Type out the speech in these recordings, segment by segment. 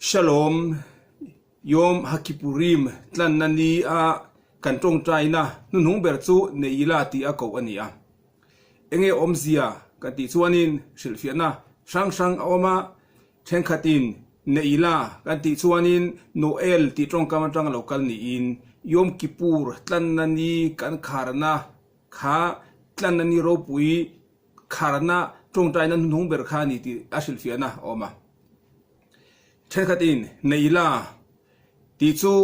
Shalom, Yom HaKippurim tlanna ni a kan tawngtaina hnuhnung ber chu Ne'ilah tih a koh a ni a. Enge awmzia kan tih chuanin hrilhfiahna hrang hrang a awm a, thenkhatin Ne'ilah kan tih chuanin Noel tih tawngkam atang a lo kal niin Yom Kippur tlanna ni kan kharna kha tlanna ni ropui kharna tawngtaina hnuhnung ber kha a ni tih a hrilhfiahna a awm a. Thenkhatin Ne'ilah tih chu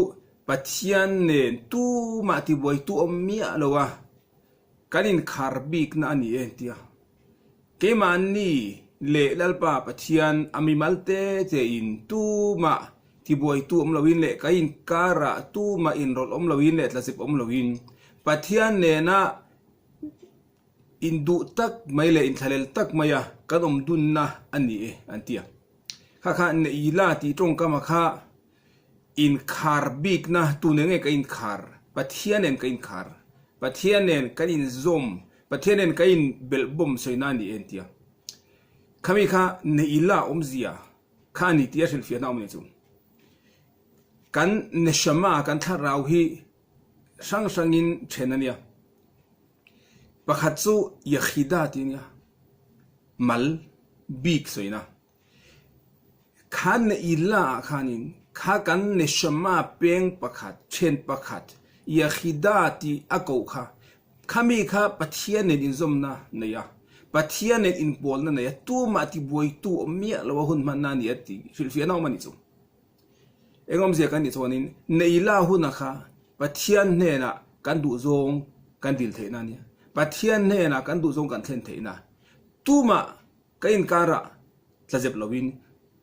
Pathian nen tumah tibuaitu awm miah lo a. Kan inkhar bikna a ni e tia. Keimahni leh Lalpa Pathian a mimal te tein tumah tibuaitu awm loin leh ka inkarah tumah inrawlh awm loin leh tlazep awm loin Pathian nena induh tak mai leh inthlahlel tak maia kan awm dunna a ni e an ti a. Kha kha Neila tih tawngkama kha Inkhar bikna tu nen nge ka inkhar? Pathian nen ka inkhar. Pathian nen kan inzawm, Pathian nen ka inbelhbawm sawina a ni e tia. Khami kha neila awmzia kha a ni tih a hrilhfiahna awm a ni chu. Kan neshama, kan thlarau hi hrang hrangin then a nia. Pakhat chu Yekhida tih a nia, mal bik sawina. Kha Ne'ilah ah khanin kha kan Neshama peng pakhat, then pakhat, Yekhida tih a koh kha, khami kha Pathian nen inzawmna nei a, Pathian nen inpawlna nei a, tumah tibuaitu awm miah lo a hun hmanna a ni a tih hrilhfiahna awm a nih chu. Eng awmzia kan tih chuanin Ne'ilah huna kha Pathian hnenah kan duhzawng kan dil theihna a nia, Pathian hnenah kan duhzawng kan thlen theihna, tumah Ka inkarah tla zep loin,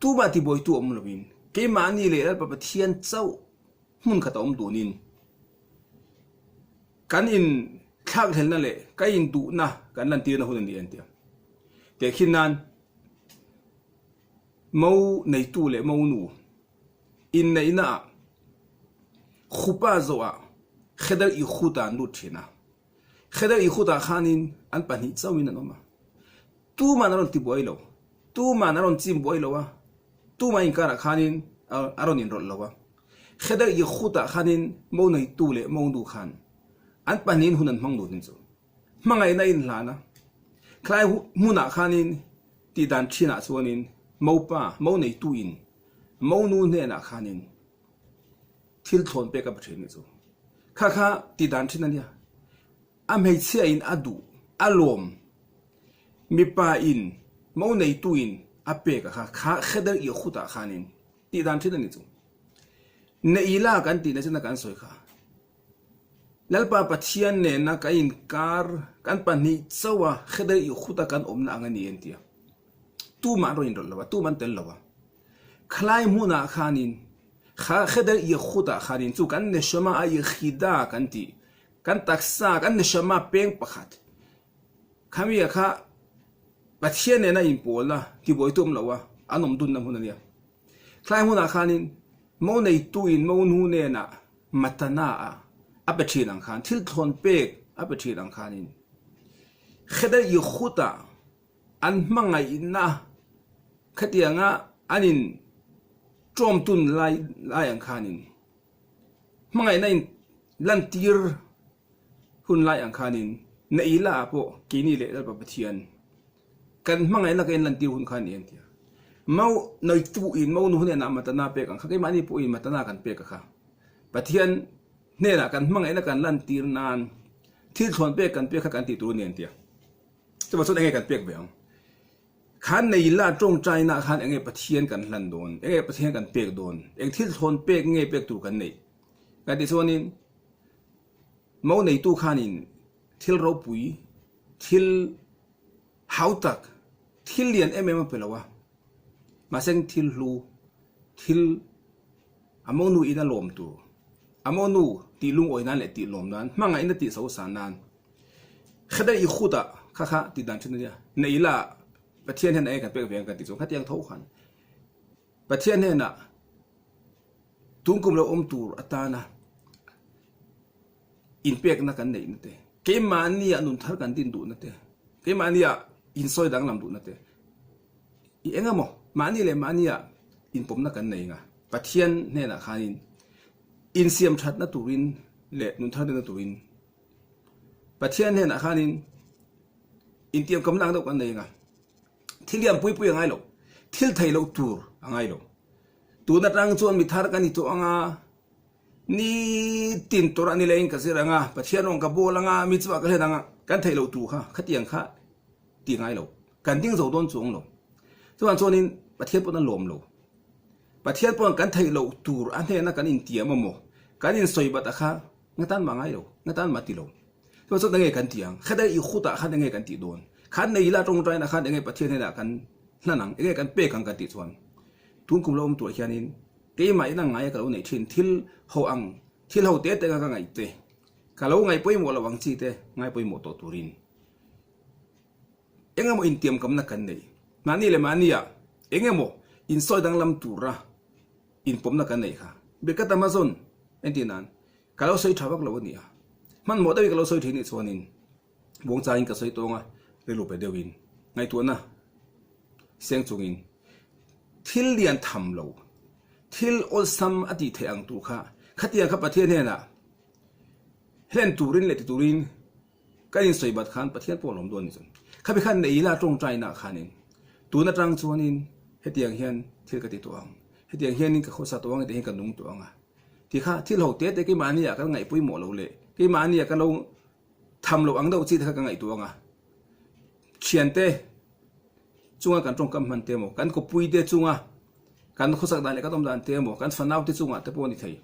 tumah tibuaitu awm loin, keimahni leh Lalpa Pathian chauh hmun khat a awm dunin, kan in thlakhlelna leh ka induhna kan lantirna hun a ni an ti a. Tehkhin nan mo neitu leh mo nu inneihna ah khupa zawhah Khedar Ikhut ah an lut thin a. Khedar Ikhut ah khanin an pahnih chauhin an awm a. Tuman a rawn ti buai lo, tuman a rawn chim buai lo a, tuma inkarah khanin a rawn inrawlh lo a. Khedar Yekhutah khanin mo neitu leh mo nu khan an pahnihin hun an hmang dun chu hmangaihna a inhlan a. Khlai hmunah khanin tihdan thinah chuanin mopa, mo neituin mo nu hnenah khanin thil thlawn pek a pe thin chu. Kha kha tihdan thin a nia. A hmeichhia in a duh, a lawm. Mipa in, mo neitu in a pek a kha, kha Khedar Yekhut ah khanin tih dan thin a ni chu. Neila kan tih na chena kan sawi kha. Lalpa Pathian nena kan inkar, kan pahnih chauh a Khedar Yekhut a kan awmna ang a ni an ti a. Tumah an rawn inrawlh lo a, tumah an tel lo a. Khalai hmunah khanin, kha Khedar Yekhut ah khanin chu kan Neshama a Yekhida kan tih Kan taksa, kan neshama peng pakhat khamia kha Pathian nena inpawlna tibuaitu awm lo a, an awm dunna hmun a nia. Khlai hmunah khanin mo neituin mo nu nenah matana a a pe thin ang khan, thil thlawn pek a pe thin ang khanin Khedar Yichud-ah an hmangaihna khatianga an in ṭawm tun lai lai ang khanin Hmangaihna in lantir hun lai ang khanin Neila ah pawh keini leh Lalpa Pathian kan hmangaihna ka in lantir hun kha a ni an ti a. Mo neitu in mo nu hnenah matana pek ang kha keimahni pawhin matana kan pek a kha. Pathian hnenah kan hmangaihna kan lantir nan thil thlawn pek kan pek kha kan tih tur a ni an ti a. Chuvang chuan enge kan pek ve ang? Khan nei la tawngtaina ah khan enge Pathian kan hlan dawn, enge Pathian kan pek dawn, eng thil thlawn pek nge pek tur kan neih? Kan tih chuanin mo neitu khanin thil ropui, thil hau tak, thil lian em em a pe lo a, mahse thil hlu, thil a mo nu in a lawm tur, a mo nu tih lungawi nan leh tih lawm nan, hmangaihna tih sosa nan Khedar i khut ah kha kha tih dan thin a nia. Nei la Pathian hian enge kan pek ve ang kan tih chuan khatiang tho khan Pathian hnenah tungkum lo awm tur atana inpekna kan neihna te, keimahnia nun thar kan din duhna te, keimahnia insawi danglam duhna te, i eng emaw mahni leh mahnia inpawmna kan nei nga. Pathian hnenah khanin insiam thatna turin leh nun thar deuhna turin Pathian hnenah khanin intiamkamna ang deuh kan nei anga thil lian pui pui a ngai lo, thil thei loh tur a ngai lo. Tun atang chuan mi thar ka ni tawh anga nitin tawrh a ni laiin ka zir anga Pathian rawng ka bawl anga mi chuvah ka hlen anga kan theih loh tur kha khatiang kha ti ngai lo. Kan ding zo dawn chuang lo. Chuvang chuanin Pathian pawn a lawm lo. Pathian pawn kan theih loh tur a hnena kan intiam amaw, kan insawi bat a kha nga tan mah ngai lo, nga tan mah ti lo. Chuvang chuan enge kan ti ang? Khadai i khutah khan enge kan tih dawn? Khan nei ila tawngtaina khan enge Pathian hnenah kan hlan ang, enge kan pek ang kan tih chuan tun kum lo awm turah hianin keimah in a ngaia ka lo neih thin thil ho ang, thil ho te te anga ka ngaih te, ka lo ngaih pawimawh lo ang chi te ngai pawimawh tawh turin Engemaw intiamkamna kan nei. Mahni leh mahnia engemaw insawi danglam tura inpawmna kan nei kha. Birkat Amazon entir nan ka lo sawi tha vak lo a ni a. Hmanhmawh deuhin ka lo sawi thin nih chuanin buangchangin ka sawi tawng a, rilru pe deuhin ngaihtuahna seng chungin thil lian tham lo, thil awlsam a tih theih ang tur kha khatiang kha Pathian hnenah hlen turin leh ti turin Kan insawi bat khan Pathian pawh a lawm dawn ni chuan. Khabi khan nei ila tawngtaina khanin tun atang chuanin hetiang hian thil ka ti tawh ang, hetiang hianin ka khawsa tawh ang, hetiang hian ka nung tawh ang a ti kha thil ho te te keimahnia kan ngaih pawimawh lo leh keimahnia ka lo tham loh ang deuh chi te kha ka ngaihtuah ang a. Thiante chunga kan tawngkam hman te emaw, kan kawpui te chunga kan khawsak dan leh kan awm dan te emaw, kan fanau te chungah te pawh a ni thei.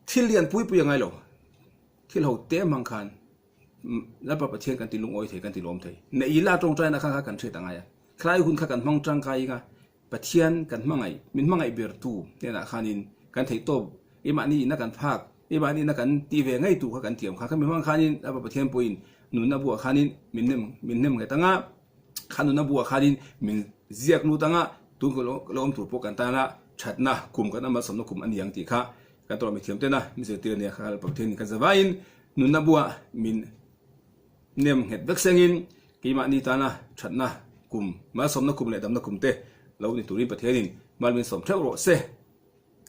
Thil lian pui pui a ngai lo. Thil ho te hmang khan Lalpa Pathian kan ti lungawi thei, kan ti lawm thei. Neih ila tawngtaina kha kha kan hriat a ngai a. Khlai hun kha kan hmang tangkai ing a, Pathian kan hmangaih, min hmangaih bertu hnenah khanin kan theih tawp, keimahni ina kan phak, keimahni ina kan tih ve ngei tur kha kan tiam kha. Khami hmang khanin Lalpa Pathian pawhin nunna buah khanin min nem min nem nghet ang a, kha nunna buah khanin min ziak lut ang a, tun ka lo awm tur pawh kan tana thatna kum kan amalsawmna kum a ni ang tih kha Kan tawh mithiam tena min zirtir ania kha kal Pathian kan zavaiin nunna buah min nem nghet vek sengin keimahni tana thatna kum, malsawmna kum leh damna kum te lo ni turin Pathianin mal min sawm theuh rawh se.